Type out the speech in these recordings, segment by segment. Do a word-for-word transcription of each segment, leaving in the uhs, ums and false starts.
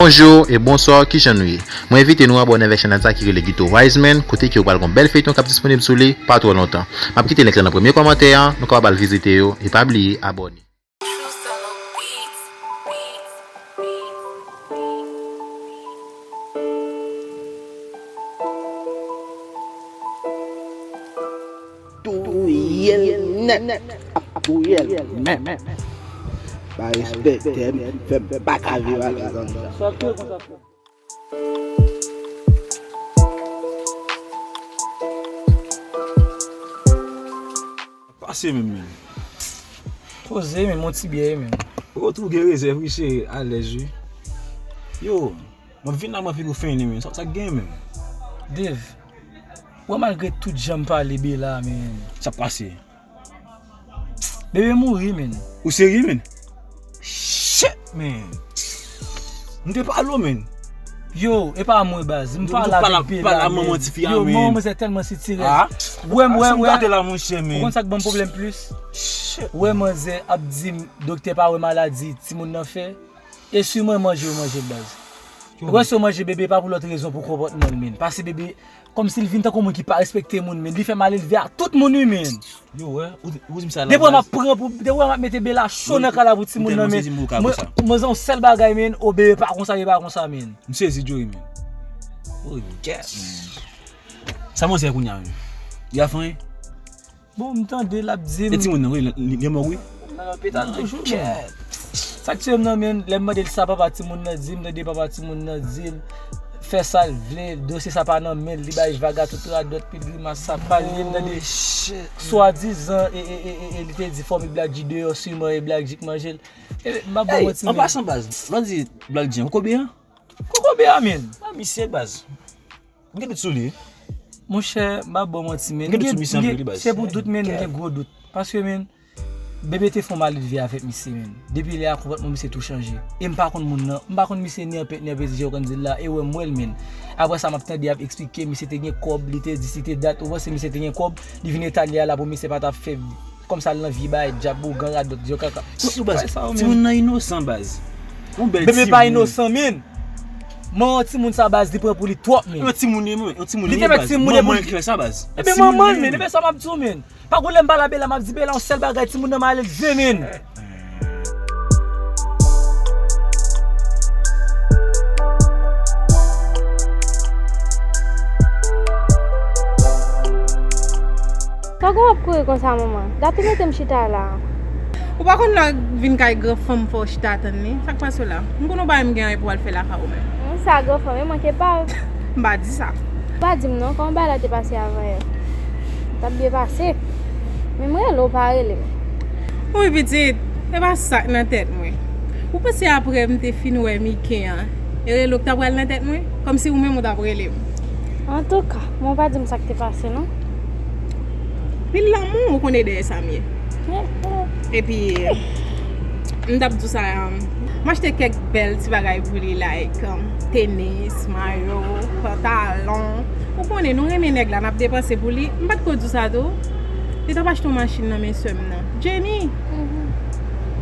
Bonjou e bonswa, kijan nou ye? Mwen envite nou abòne avèk chanèl sa ki rele Guito Wiseman, kote ke w pral gen yon bèl feyton k ap disponib sou li pa twò lontan. M ap kite link la nan premye kòmantè a, nou kapab al vizite yo, e pa bliye abòne. Touye l nèt, ap touye l menm. Pa respekte m, fè m pa ka viv alèz anndan. Pase menm, menm. Poze, menm, yon ti byè, menm. Ou tou gen rezèv, wi, cheri, alèz, wi. Yo, mwen vin la, mwen vin ou fini, menm. Sa, sa gen, menm. Dave, wè malgre tout jan m pale Bella, menm. Sa pase? Bebe mouri, menm. Ou serye, menm? Shit, menm. M te pale w, menm. Yo, e pa mwen, baz. M pale avèk Bella, manman tifi a, yo, manman manzè tèlman sitirèz. Wè, m, wè, wè. Ou konn sa k ban m pwoblèm plis? Wè manzè ap di m, doktè pa wè maladi timoun nan fè. E si mwen manje, yo manje l, baz. Wè si yo manje bebe, pa pou lòt rezon, pou konpòtman l, menm. Pase bebe, kòmsi l vin tankou moun ki pa respekte moun, menm. Li fè mal elve a tout moun, wi, menm. Yo, wè, ou, ou di m sa la, baz. Depi wè m ap pran pou, depi wè m ap mete Bella cho nan kay la pou timoun nan, menm. Mwen, mwen se yon sèl bagay, menm. O, bebe pa konsa, bebe pa konsa, menm. M sezi, Joey, menm. Oh, yes, menm. Sa manzè kounye a, menm? Li ap fè anyen? Bon, m tande l ap di m. E timoun nan, wi, li, li, li mò, wi. Nan lopital toujou, menm. Sa k tiye m nan, menm, lè m mande l sa papa timoun nan di, m tande papa timoun nan di l fè sa l vle, dosye sa pa nan men l, li bay vag a tout radòt, pi grimas sa pa l ye, m tande swadizan, e, e, e, e, e, li te di fòmil Black G deyò, siman e Black G k manje l. E, m pa ba w manti, menm. An pasan, baz, lè w di Black G, ou koube a? Kokobe a, menm. A, misye, baz. M gen dout sou li. Monchè, m pa ba w manti, menm. M gen dout sou misye anpil, wi, baz. Se pou dout, menm, m gen gwo dout. Paske, menm, bebe te fè yon maledve avèk misye, menm. Depi lè a, konpòtman misye tou chanje. E m pa konn moun nan. M pa konn misye ni an pent, ni an peti, jan yo konn di l la. E wè, m wè l, menm. Apre sa, m ap tande y ap eksplike, misye te gen kòb, li te di si te dat. Ou panse misye te gen kòb, li vin etale a la pou misye pa t ap fè kòmsi l nan vye bagay, djab, ougan, radòt, dyo kaka. Yo, baz, timoun nan inosan, baz. Yon bèl timoun. Bebe pa inosan, menm. Manman timoun sa, baz, li pran pou li twòp, menm. Yon timoun li ye, yon timoun li ye, baz. Manman l ki fè sa, baz. Ebyen, manman l, menm. Ebyen, sa m ap di w, menm. Pa gon lè m pale a Bella, m ap di Bella yon sèl bagay, timoun nan mal elve, menm. Sa w gen w ap kouri konsa, manman? Dat ou mete m chita la. Ou pa konn lè w vin kay gran fanm fò w chita tann li? Sa k pase w la? M konn ou pa menm gen anyen pou w al fè lakay ou menm. Sa gran fanm, e manke pa. M pa di sa. Ou pa di m non, kòman bagay la te pase avan yè? T ap byen pase. Men m rele w, ou pa rele m. Wi, pitit, e pa sa k nan tèt mwen. Ou panse apre m te fin wè Miken an, e rele w k ta pral nan tèt mwen? Kòmsi ou menm ou t ap rele m. Antouka, men w pa di m sa k te pase, non. Pil lanmou, ou konnen dèyè sa m ye. Epi, m t ap di w sa, m achte kèk bèl ti bagay pou li, like, um, tenis, mayo, pantalon. Ou konnen, nou renmen nèg la, n ap depanse pou li. M pa t ko di w sa tou? Li t ap achte yon machin nan men sè m nan. Jenny!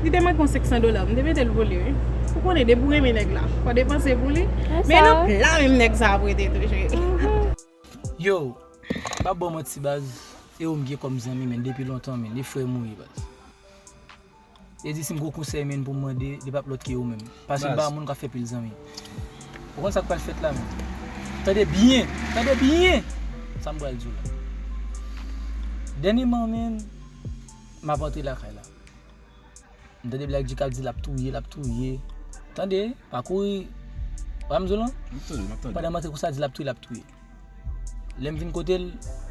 Li te manke yon senk san dola, m te mete l pou li, wi. Ou konnen, depi w renmen nèg la, fò w depanse pou li. Men nan pla menm nèg sa ap rete toujou. Yo, m pa ba w manti, baz. E ou m gen kòm zanmi, menn, depi lontan, menn. E frè m ou ye, baz. E di si m gon konsèy, menn, pou m mande, li p ap lòt ke ou menm. Paske m pa moun k ap fè pil zanmi. Ou konn sa k pral fèt la, menn? Tande byen! Tande byen! Sa m pral di w la. Dènyèman, menn, m ap antre lakay la. M tande Black G k ap di l ap touye, l ap touye. Tande, pa kouri. Ou pa m di w lan? M ap tande, m ap tande. Pandan m antre konsa, di l ap touye, l ap touye. Lè m vin kote l,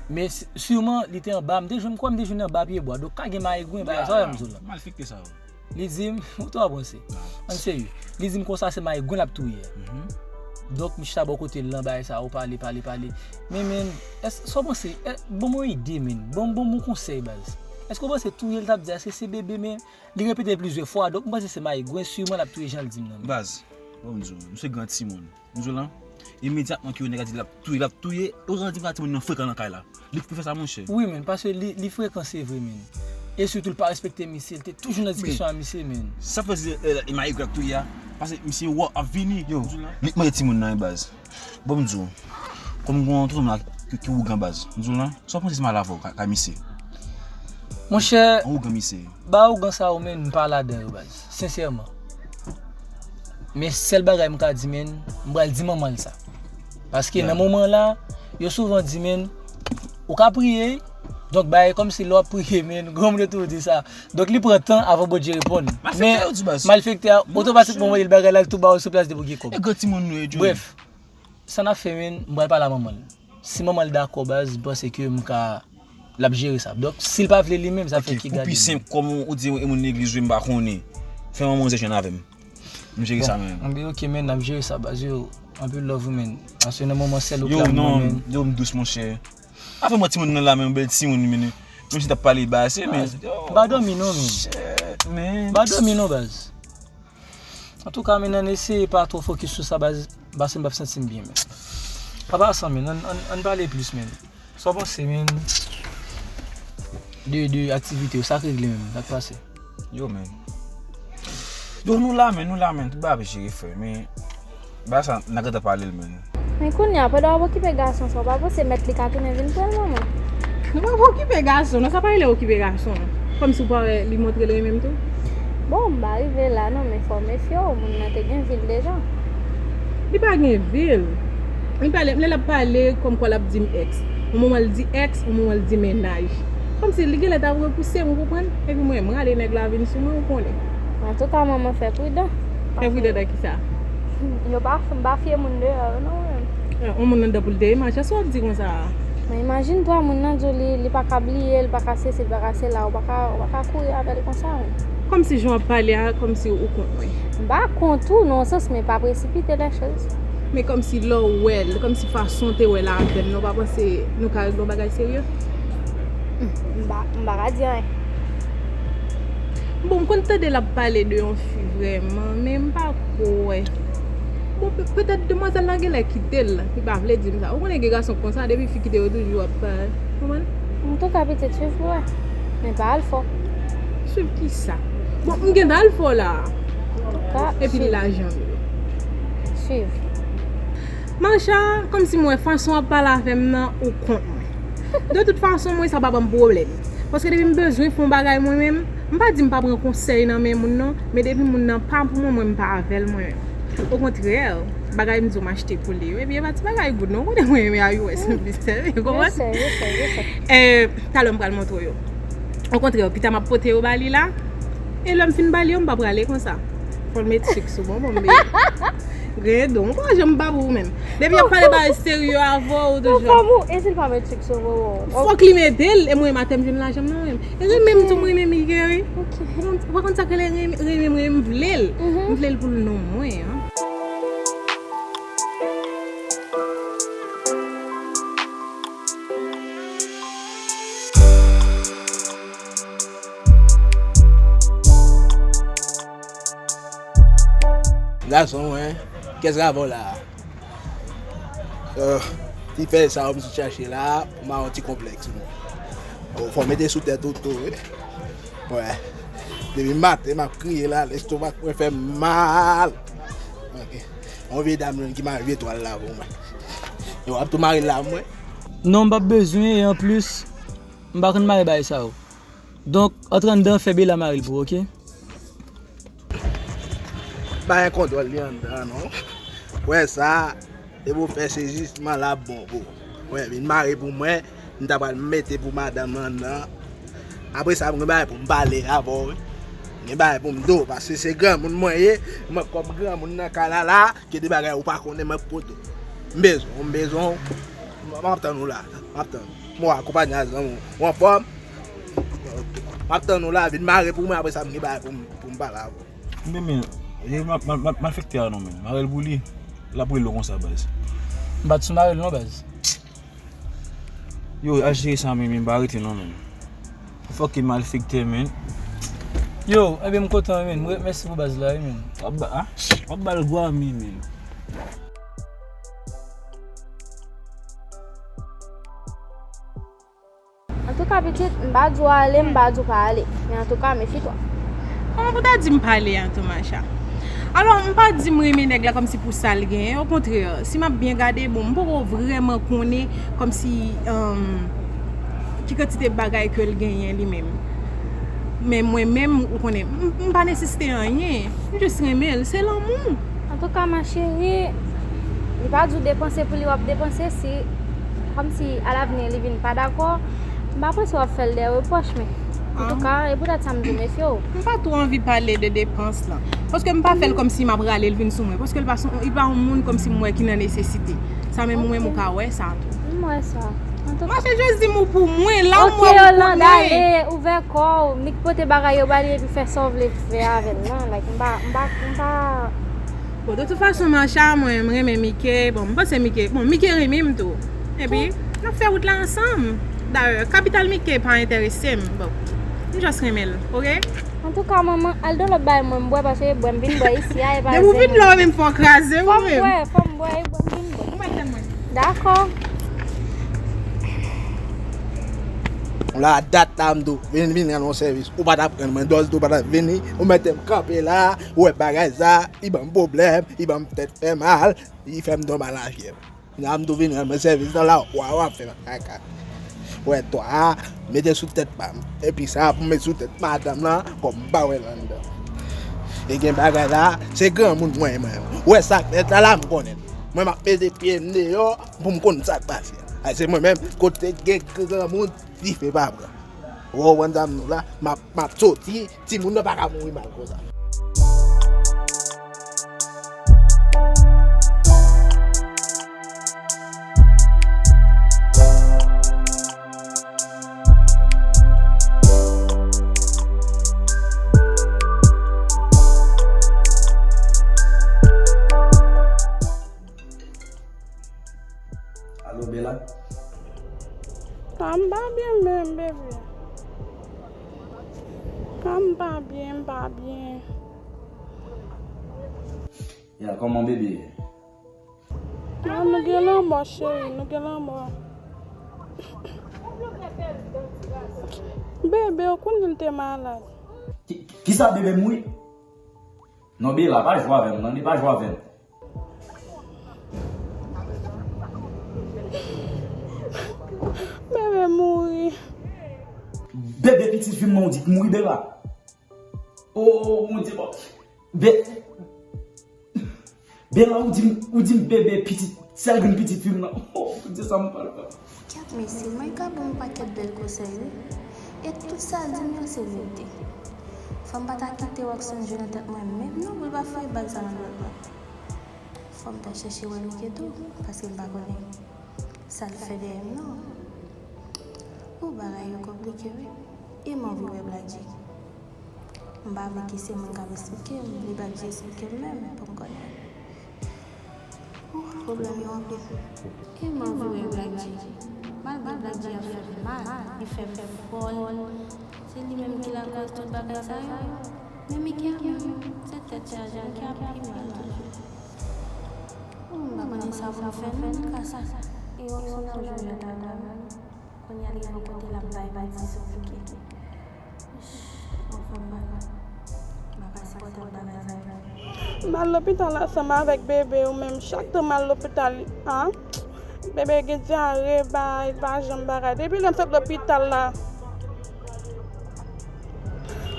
men s-, siman li te anba, m te jwenn, m kwè m te jwenn anba pye bwa. Donk, ka gen mayigwen, bagay sa, ou pa m di w lan. Malfekte sa yo. Li di m, ou twò panse. Ann serye. Li di m konsa se mayigwen l ap touye. Donk, m chita bò kote l lan, bagay sa, ou pale, pale, pale. Men, men, èske, sa w panse? È, ban m yon ide, men. Ban m, ban m yon konsèy, baz. Èske w panse touye l t ap di a, èske se bebe, men li repete l plizyè fwa, donk m panse se mayigwen, siman l ap touye jan l di m nan, men. Baz, ban m di w, m se gran timoun. M di w lan, imedyatman ke yon nèg la di l ap touye, l ap touye, ou jan di m sa timoun nan frekan nan kay la. Li ki pou fè sa, monchè. Wi, men, paske li, li frekan, se vre, men. E sitou, li pa respekte misye, li te toujou nan diskisyon a misye, men. Sa fè di, e, e mayigwen ap touye a? Pase misye wè ap vini. Yo, nik mande timoun nan, wi, baz. Bon, m di w, kòm gen yon tonton la ki, ki ougan, baz. M di w lan, sa w panse si m al avè w ka, ka misye? Monchè, yon ougan misye. Ba ougan sa yo, menn, m pa ladan yo, baz. Sensèman. Men sèl bagay m ka di, menn, m pral di manman l sa. Paske nan moman la, yo souvan di, menn, ou ka priye, donk, bagay kòmsi lè w ap priye, menn, granmoun yo toujou di sa. Donk, li pran tan avan Bondye reponn. Men malfektè a, otomatikman, voye l bagay la, l tou ba w sou plas depi w gen kòb. E granmoun nou ye, Johnny. Brèf, sa n ap fè, menn, m pral pale a manman l. Si manman l dakò, baz, m panse ke m ka, l ap jere sa. Donk, si l pa vle li menm, sa fè ki gade. Pou pi senp, kòm ou di, e moun legliz, wi, m pa konnen. Fè manman w jwenn avè m. M jere sa mwen menm. Bon, anben, ok, menn, n ap jere sa, baz, yo. Anpil love, menn. Paske nan moman sèl ou k la pou mwen, menn. Yo, m dous, monchè. Afè mwen timoun nan la, menm bèl timoun, menn. Menm si t ap pale ba ase, men. M pa dòmi non, menn. Shit, menn. M pa dòmi non, baz. Antouka, menn, ann eseye pa twò fokis sou sa, baz, paske m p ap santi m byen, menn. Apa sa, menn, ann, ann, ann pale plis, menn. Sa w panse, menn, de, de aktivite yo, sa k regle menm, sa k pase? Yo, menn. Yo, nou la, menn, nou la, menn. Tout bagay ap jere, frè, men bagay sa, n a gentan pale l, menn. Men kounye a, pandan w ap okipe gason sa, w pa panse mèt li ka tounen vin pran l, manman? Nou pa okipe gason, non, sa pa rele okipe gason. Kòmsi w pa wè li montre l renmen m tou? Bon, m pa rive la, non, men fò w mefye w, moun nan te gen vi l deja. Li pa gen vi l. Li pale, lè l ap pale, kòmkwa l ap di m èks. Yon moman l di èks, yon moman l di mennaj. Kòmsi li genlè t ap repouse m, ou konprann? Epi mwen, m rale nèg la vin sou mwen, ou konnen. Antouka, manman, fè pridan. Fè pridan nan kisa? Yo pa, m pa fye moun deyò yo, non, mwen menm. Yon moun anndan pou l te ye, Macha, sa w ap di konsa a? Men imajine twa moun nan di w li, li pa ka bliye, li pa ka sesi, li pa ka sela, ou pa ka, ou pa ka kouri avè l konsa, wi. Kòmsi jan w ap pale a, kòmsi ou kont mwen. M pa kont ou nan yon sans, men pa presipite les choses. Men kòmsi lè w wè l, kòmsi fason w te wè l avè m nan, w pa panse nou ka regle yon bagay serye? M pa, m pa ka di anyen. Bon, m konn tande l ap pale de yon fi vrèman, men m pa kwè. Bon, pe-, petèt demwazèl la genlè kite l, li pa vle di m sa. Ou konnen gen gason konsa, depi fi kite yo toujou ap, euh, konprann? Antouka, pitit, swiv pou wè. Men pa al fò. Swiv kisa? Bon, m gentan al fò la. Antouka, epi l lajan m yo. Swiv. Macha, kòmsi m wè fason w ap pale avè m nan, ou kont mwen. De tout fason, mwen, sa pa ban m pwoblèm. Paske depi m bezwen fè yon bagay mwen menm, m pa di m pa pran konsèy nan men moun non, men depi moun nan pa pou mwen, mwen m pa avè l mwen menm. Okontrè, bagay m di w m achte pou li yo, epi e pa ti bagay goud non, ou konnen mwen renmen a U S m plis, ou konprann? Je sais, je sais, je sais. Eh, talè m pral montre w yo. Okontrè, pita m ap pote yo ba li la, e lè m fin ba li yo, m pa prale konsa. Fò l met sik sou bonbon m, baby. Gen don, ou pa janm pa pou ou menm. Depi y ap pale bagay serye avè w, ou toujou. Fòm ou, e si l pa met sik sou bonbon? Fòk li mete l, e mwen, maten m jwenn lajan m nan menm. E renmen m tou, m renmen Miguel, wi. Ok. Ou pa konn sa k rele renmen, renmen, renmen, m vle l. M vle l pou l non mwen, an. Gason mwen, kès ravò la. Euh, ti fè sa w m sot chache la, pou m a yon ti konplèks mwen. Bon, fò mete sou tèt ou tou, wi. Wè. Depi maten, m ap kriye la, lestomak mwen fè m mal. Ok. Yon vye dam youn ki mare vye twal la pou mwen. Yo, w ap tou mare l la pou mwen? Non, m p ap bezwen, e anplis, m pa konn mare bagay sa yo. Donk, antre anndan, fè Bela mare l pou ou, ok? Pa gen kontwòl li anndan, non. Wè sa, depi w fè sezisman la bon pou ou. Wè, vin mare pou mwen, m ta pral mete pou madanm nan anndan. Apre sa, m gen bagay pou m pale avè w, wi. M gen bagay pou m di w, paske se granmoun mwen ye, mwen kòm granmoun nan kay la la, gen de bagay ou pa konnen mwen pote w. M bezwen w, m bezwen w. M ap tann ou la, m ap tann ou. M wè akonpanye ak zanmi w. Ou anfòm? M ap tann ou la, vin mare pou mwen, apre sa, m gen bagay pou m, pou m pale avè w. Men, men, e ma-, ma-, ma-, malfektè a non, men. Mare l pou li, l ap rele w konsa, baz. M pa t sou mare l non, baz. Yo, al jere sa, men, men, pa rete non, men. Fucking malfektè, men. Yo, ebyen, m kontan, men. Mwen, mèsi pou baz la, wi, men. W ap ba, a? W ap ba l gwa, men, men. Antouka, pitit, m pa di w ale, m pa di w pa ale. Men antouka, mefye twa. Kòman pou ta di m pa ale a tou, Macha? Alò, m pa di m renmen nèg la kòmsi pou sa l genyen. Okontrè, si m ap byen gade, bon, m poko vrèman konnen kòmsi, um, ki kantite bagay ke l genyen li menm. Men mwen menm, ou konnen, m, m pa nesesite anyen. M jis renmen l, se lanmou. Antouka, ma chérie, li pa di w depanse pou li w ap depanse, si kòmsi alavni li vin pa dakò, m pa panse w ap fè l de repwòch, men antouka, e poutèt sa m di w mefye w. M pa twò anvi pale de depans lan. Paske m pa fè l kòmsi m ap rale l vin sou mwen. Paske l pa son, li pa yon moun kòmsi m wè ki nan nesesite. Sa menm ou menm ou ka wè sa tou. M wè sa. Antouka, mache jis di m ou pou mwen, la m wè ou konnen. Ale, ouvè kò w, nik pote bagay yo ba li epi fè sa w vle fè avè l lan. Like, m pa, m pa, m pa. Bon, de tout fason, Macha, mwen, m renmen Mike. Bon, m panse Mike, bon, Mike renmen m tou. Epi, n ap fè wout la ansanm. Dayè, kapital Mike pa enterese m. Bon, m just renmen l, oke? Antouka, manman, al dlo bay mwen m bwè, paske bwè m vin bwè isi a, e pa zen. Depi w vin la, ou menm fò w kraze, ou menm. Fò m bwè, fò m bwè, e bwè m vin bwè. Ou mèt tann mwen. Dakò. La dat la m tou, vin, vin rann mwen sèvis. Ou pa t ap rann mwen dòz tou, ou pa t ap vini. Ou mete m kanpe la, ou wè bagay sa, li ban m pwoblèm, li ban m tèt fè mal, li fè m tonbe a lafyèv. Kounya m tou vin rann mwen sèvis nan la, w a, w ap fè kaka. Ou wè twa a, mete sou tèt pa m. Epi sa pou m met sou tèt madanm lan, kòm m pa wè l anndan. E gen bagay la, se granmoun mwen, mwen. Ou wè sa k nèt la, la m konnen. Mwen m ap mete pye m deyò pou m konn sa k pase. Ay, se mwen menm, kote gen granmoun, dife pa pran. Ou konprann sa m di w la, m ap, m ap soti, timoun nan pa ka mouri mal konsa. Alo, Bella? Ah, m pa byen menm, bebe. Ah, m pa byen, m pa byen. Ya, kòman bebe ye? Ah, nou gen lanmò, cheri, nou gen lanmò. Bebe, ou konnen l te malad. Ki, ki, kisa bebe mouri? Non, Bella, pa jwe avè m, tande, pa jwe avè m. Bebe mouri. Bebe pitit fi m nan ou di k mouri, Bella. Oh, Bondye, bon. Be-, Bella, ou di m, ou di m bebe pitit, sèl grenn pitit fi m nan. Oh, Bondye, sa m pral fè. Kèt mesye, Mike ba m yon pakèt bèl konsèy, wi. E tout sa l di m yo, se verite. Fò m pa ta kite Rockson jwe nan tèt mwen menm non, pou l pa foure bal sa nan dwèt mwen. Fò m ta chèche wè Mike tou, paske m pa konnen sa l fè dèyè m non. Ou bagay yo konplike wi. E m anvi wè Black G. M pa vle ke se moun k ap esplike m, li Black G esplike m menm pou m konnen. Ou pwoblèm yo anpil. E m anvi wè Black G. Malgre Black G ap fè m mal, li fè m fòl. Se li menm ki lakòz tout bagay sa yo. Men Mike a menm, se tèt chaje, Mike ap pi mal toujou. Ou m pa konnen sa pou m fè non nan ka sa. E Rockson ap jwe jwèt avè m. Kounye a li rive yon kote l ap bay manti sou Mike. Ch, tèt mwen fè m mal. M pa ka sipòte bagay sa yo. M al lopital ansanm avèk bebe ou menm. Chak tan m al lopital, a, bebe gen dyare, bay, pa janm bagay. Depi lè m sot lopital la,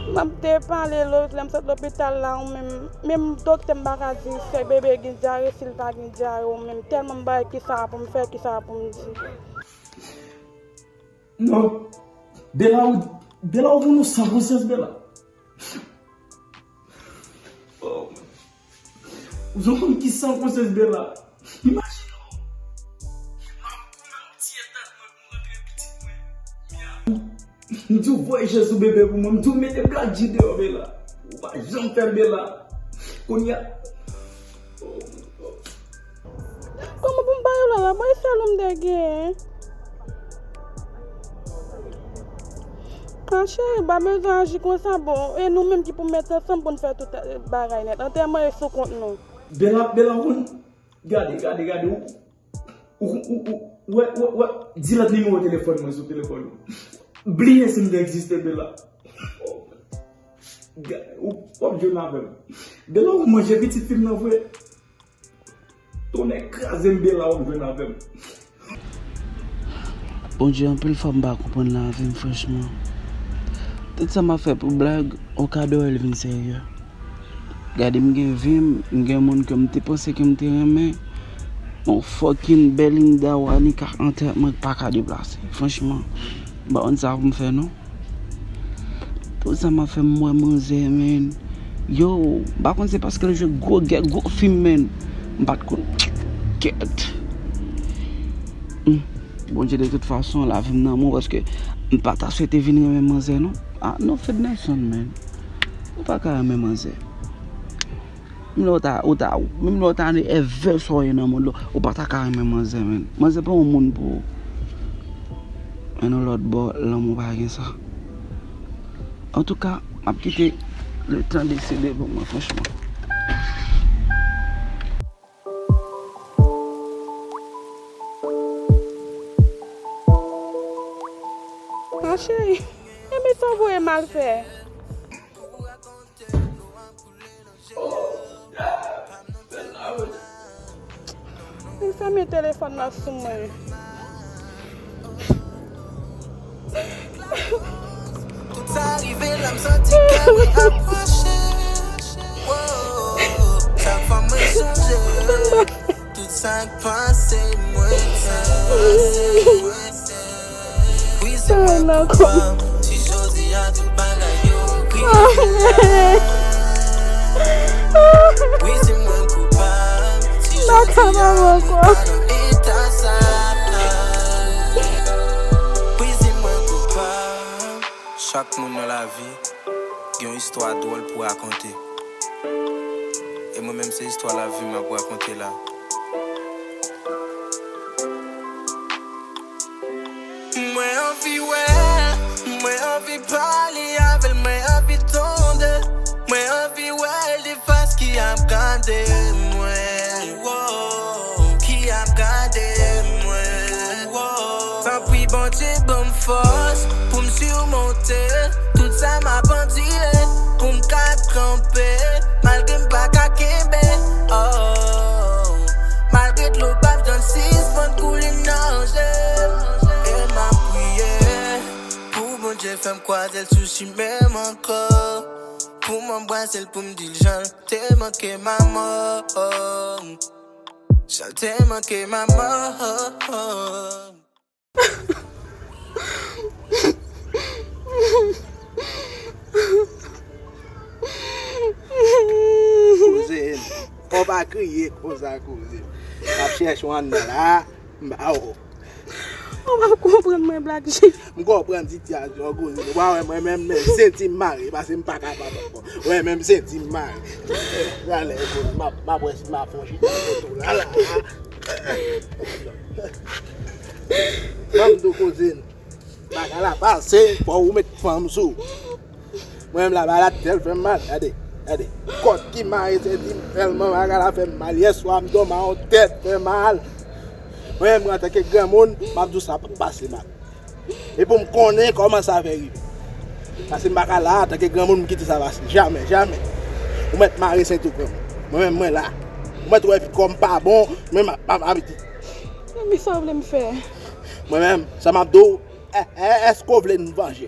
m ap te pale lo, lè m sot lopital la, ou menm, menm doktè m pa ka di se bebe gen dyare, si l pa gen dyare, ou menm tèlman m bagay, kisa pou m fè, kisa pou m di. Non. Bella, ou, Bella, ou moun ou san konsyans, Bella. Oh. Ou se yon moun ki san konsyans, Bella. Imajine w. M ap koumen yon ti eta mwen pou m rantre pitit mwen. M di w voye Jezi bebe pou mwen. M di w mete Black G deyò, Bella. Ou pa janm fè l, Bella. Kounye a. Oh, oh. Kòman pou m pa rele w la? Bon, e sèl ou m te genyen. Ah, cheri, pa bezwen aji konsa, bon, e nou menm ki pou met ansanm pou n fè tout, eh, bagay nèt. Antèman e sou kont nou. Bella, Bella, ou konn, gade, gade, gade, ou, ou, ou, ou, wè, wè, wè, di lòt nimewo telefòn mwen sou telefòn ou. Bliye si m te egziste, Bella. Ou w ap jwenn avè m. Bella, ou manje pitit fi m nan vre. Tonnè kraze m, Bella, w ap jwenn avè m. Bondye, anpil fwa m pa konprann lavi m, franchman. Tout sa m ap fè pou blag, on kado wè l vin serye. Gade, m gen vi m, m gen moun ke m te panse ke m te renmen. On fucking Belinda Wanika antre ak mwen pa ka deplase. Franchman, m pa konn sa pou m fè non. Tout sa m ap fè, m wè manzè, men. Yo, m pa konn se paske l jwe gwo gè, gwo fim, men. M pa t konn. Kèt. Hmm. Bondye, de tout fason, lavi m nan men w, paske m pa ta swete vin renmen manzè, non. Ah, non, Fednerson, men. Ou pa ka renmen manzè. Menm lè w ta, ou ta, menm lè w ta nève sa w ye nan mond lan, ou pa ta ka renmen manzè, men. Manzè pa yon moun pou ou. Men nan lòt bò, lanmou pa gen sa. Antouka, m ap kite letan deside pou mwen, franchman. Ah, cheri, enben sa w voye m al fè? Li fèmen telefòn nan sou mwen. Tout sa rive la, m santi kè mwen ap pwoche. Woah, chak fwa mwen sonje tout sa k pase mwen, sa k pase mwen. Wi, se mwen koupab. Si jodi a tout bagay yo rive la. Wi, se mwen koupab. Si jodi a mwen pa nan eta sa. Wi, se mwen koupab. Chak moun nan lavi gen yon istwa dwòl pou rakonte. E mwen menm, se istwa lavi m ap rakonte la. Mwen anvi wè l, mwen anvi pale avè l, mwen anvi tande, mwen anvi wè l de fas ki ap gade mwen, ki ap gade mwen. Tanpri Bondye ban m fòs pou m simonte tout sa m ap andire, pou m ka kanpe malgre m pa ka kenbe. Oh, malgre dlo p ap janm sispann koule nan je m, e m ap priye pou Bondye fè m kwaze l sou chimen m ankò, pou m anbrase l, pou m di l jan l te manke m amò, jan l te manke m amò. Kouzin, fò w pa kriye konsa, kouzin. M ap chèche w anndan la, m ba w. Ou p ap konprann mwen, Black G. M konprann sitiyasyon w, kouzin. Ou pa wè mwen menm, men senti m mare, paske m pa kapab ankò. Wè, menm senti m mare. Talè, kouzin, m ap, m ap wè si m ap fè yon chita sou tou la, la. Ban m di w, kouzin. Bagay la pase, fò ou met fanm sou. Mwen menm la, bagay la tèl fè m mal. Gade, gade. Kòd ki mare senti m tèlman, bagay la fè m mal. Yèswa, m dòmi a yon tèt fè mal. Mwen menm, antanke granmoun, m ap di w sa p ap pase mal. E pou m konnen kòman sa fè rive. Paske m pa ka la, antanke granmoun, m kite sa pase. Jamè, jamè. Ou mèt mare senti w, granmoun. Mwen menm, mwen la. Ou mèt wè kò m pa bon, men m ap, m ap, m ap di. Men sa w vle m fè? Mwen menm, sa m ap di w, è, è, èske w vle n vanje?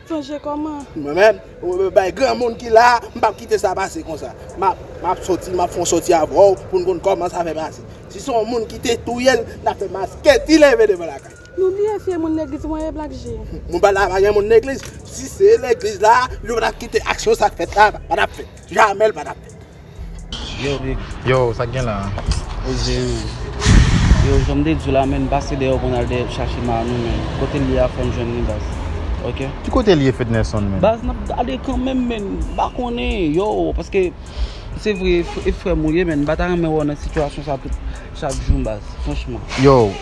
Vanje kòman? Mwen menm, ou, ou bay granmoun ki la, m p ap kite sa pase konsa. M ap, m ap soti, m ap fè yon soti avè w pou n konn kòman sa fè pase. Si se yon moun ki te touye l, n ap fè masketi leve devan lakay. Nou bliye si e moun legliz mwen ye, Black G. Mwen pa la, pa gen moun legliz. Si se legliz la, nou pa t ap kite aksyon sa k fèt la, pa t ap fèt. Jamè l pa t ap fèt. Yo, big. Yo, sa k gen la? Poze, men. Yo, jan m te di w la, men, pase dèyè w pou n al dèyè chache Manou, men. Kote l ye a, fè m jwenn li, baz. Oke? Ki kote l ye, Fednerson, men? Baz, n ap gade kanmenm, men. M pa konnen, yo, paske se vre, e frè m ou ye, men. M pa ta renmen wè w nan sitiyasyon sa tout, chak jou, baz. Franchman. Yo,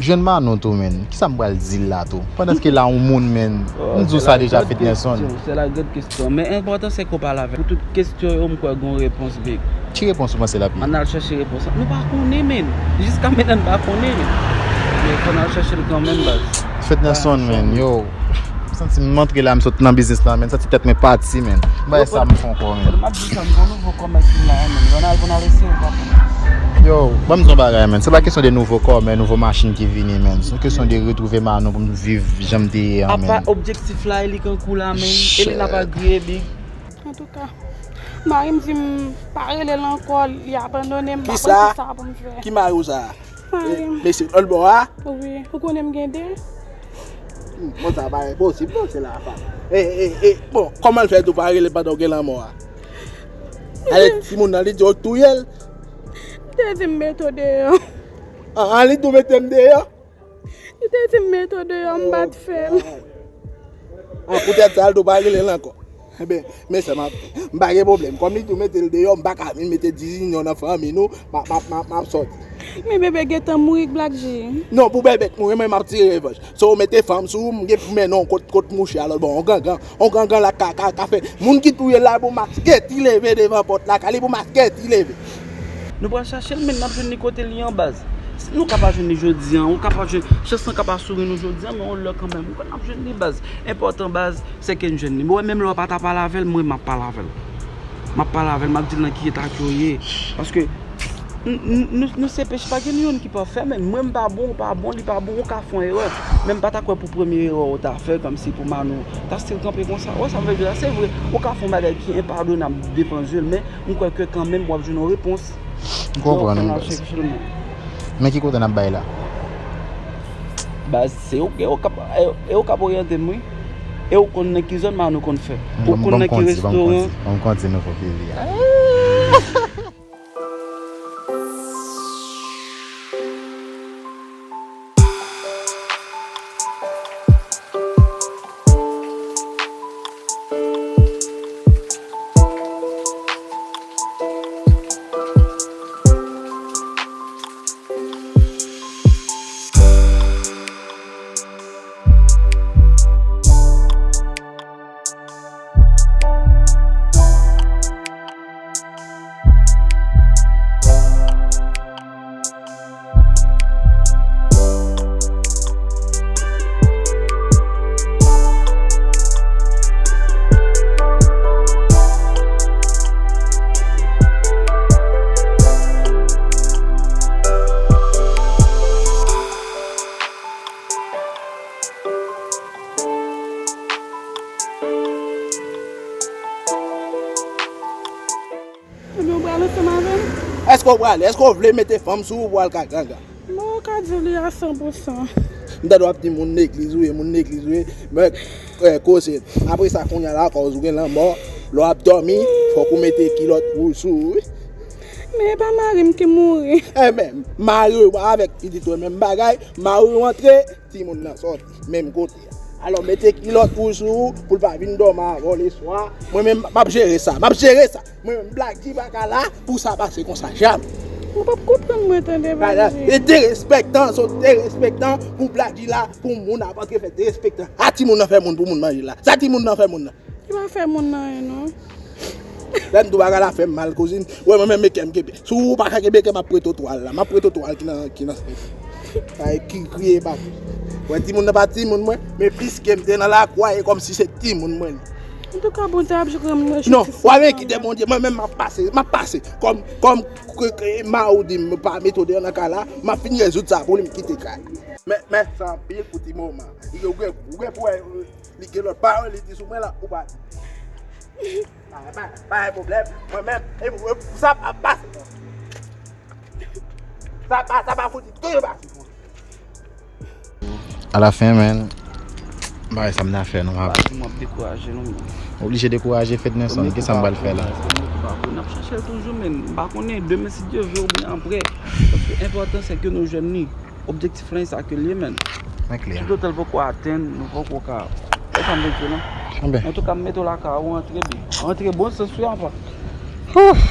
Jwenn Manon tou, men. Kisa m pral di l la tou? Pandan ke la yon moun, men. M di w sa deja, Fednerson. Se la gad kesyon. Men enpòtan se ke w pale avè l. Pou tout kesyon yo, m kwè gen yon repons, big. Ki repons ou panse l ap ye? Ann al chèche repons lan. Nou pa konnen, men. Jiska mentnan, n pa konnen. Men fò n al chèche l kanmenm, baz. Fednerson, men, yo. M santi m antre la, m sot nan biznis la, men m santi tèt mwen pati, men. M bay sa m fè ankò, men. M ap di sa, m gon nouvo kòmès vin la, men. Ronald, pou n al eseye, papa. Yo, ban m di yon bagay, men. Se pa kesyon de nouvo kòmès, nouvo machin ki vini, men. Se yon kesyon de retwouve Manou pou m viv jan m te ye a, men. Apa objektif la, e li kankou la, men. E li n ap agriye, big. Antouka, mari m di m pa rele l ankò, li abandone m, m pa konn kisa pou m fè. Ki mari w sa? Mari m. Mesye lòt bò a? Wi, ou konnen m gen de. Hmm, bon, sa pa enposib, non, se la, pa. E, e, e, bon, kòman l fè tou pa rele pandan w gen lanmò a? Ale, timoun nan, li di w touye l. Li te di m mete w deyò. An, an, li tou mete m deyò? Li te di m mete w deyò, m pa t fè l. Ah, poutèt sa, l tou pa rele l ankò. Enben, mesye, m ap, m pa gen pwoblèm. Kòm li tou mete l deyò, m pa ka vin mete dizinyon nan fanmi nou, m ap, m ap, m ap, m ap sòti. Men bebe gentan mouri, Black G. Non, pou bebe t mouri, mwen, m ap tire revanj. So, w mete fanm sou ou, m gen pou mennen w kot, kot mouche a lòt bò, yon gangan, yon gangan la ka, ka, ka fè. Moun ki touye l la, pou maske ti leve devan pòt la, ka li pou maske ti leve. Nou pral chache l, men n ap jwenn li kote l ye an, baz. Nou ka pa jwenn li jodi a, ou ka pa jwenn, chans lan ka pa souri nou jodi a, men yon lè kanmenm, ou konn n ap jwenn li, baz. Enpòtan, baz, se ke n jwenn li. Mwen menm lè w pa ta pale avè l, mwen m ap pale avè l. M ap pale avè l, m ap di l nan ki eta ke w ye. Paske n, n, nou, nou se peche, pa gen youn ki pafè, men mwen m pa bon, ou pa bon, li pa bon, ou ka fè yon erè. Men m pa ta kwè pou premye erè w ta fè, kòmsi pou Manou ta still kanpe konsa. Wè sa m vle di la, se vre, ou ka fè yon bagay ki enpadonab devan zye l, men m kwè ke kanmenm w ap jwenn yon repons. M konprann ou, baz. Men ki kote n ap bay la? Baz, se ou, e ou k ap, e, e ou k ap oryante m, wi. E ou konn nan ki zòn Manou konn fè. Ou konn nan ki restoran. Ban m konn di, ban m konn di, ban m konn di nouvo pili a. Ebyen, ou pral ansanm avè m? Èske w prale? Èske w vle mete fanm sou ou pou al ka gangan? Bon, ou ka di li a san pou san. M tande w ap di moun legliz ou ye, moun legliz ou ye. Men, eh, koze. Apre sa, kounye a la, akoz ou gen lanmò, lè w ap dòmi, fòk ou mete kilòt wouj sou ou, wi. Men e pa mari m ki mouri. Enben, mari w avèk pitit ou menm bagay, mari w antre, timoun nan sòti menm kote a. Alò, mete kilòt wouj sou ou pou l pa vin dòmi avè w leswa. Mwen menm, m ap jere sa, m ap jere sa. Mwen menm, Black G pa ka la pou sa pase konsa, jamè. Ou p ap konprann mwen tande, Black G. E derespektan, se derespektan pou Black G la, pou moun ap antre fè derespektan. A timoun nan fè moun pou moun manje la. Sa timoun nan fè moun nan. Li pa fè moun nan anyen, non. Lè m di w bagay la fè m mal, kouzin. Wè, mwen menm, e kè m kenbe. Si w pa ka kenbe kè, m ap prete w twal la. M ap prete w twal ki nan, ki nan, ay, ki kriye pa. Wè, timoun nan pa timoun mwen, men piske m te nan lakwa, e kòmsi se timoun mwen. Antouka, Bondye ap jwenn mwen. Non, w ap kite Bondye, mwen menm m ap pase, m ap pase. Kòm, kòm ke, ke Mawou di m pa mete w deyò nan kay la, m ap fin rezoud sa pou li, m kite kay. Men, mèsi anpil pou ti moman. Ou gen, ou gen pou wè, li gen lòt pawòl li di sou mwen la, ou pa di. Pa, pa, pa gen pwoblèm. Mwen menm, e, e, sa pa pase. Sa pa, sa pa fouti toujou pase. Alafen, men, bagay sa m nan fè, non, papa. M ap dekouraje, non, men. Oblije dekouraje, Fednerson, ki sa m pral fè la? N ap chache l toujou, men. M pa konnen, demen, si Dye vle, oubyen apre. Paske enpòtan, se ke nou jwenn li. Objektif lan, e sa ke l ye, men. Mwen klè. Tout otan l poko atenn, nou poko ka. E sa m vle di w, non? Antouka, m mete w lakay ou, antre byen. Antre bon sans wi, apa. Ouf!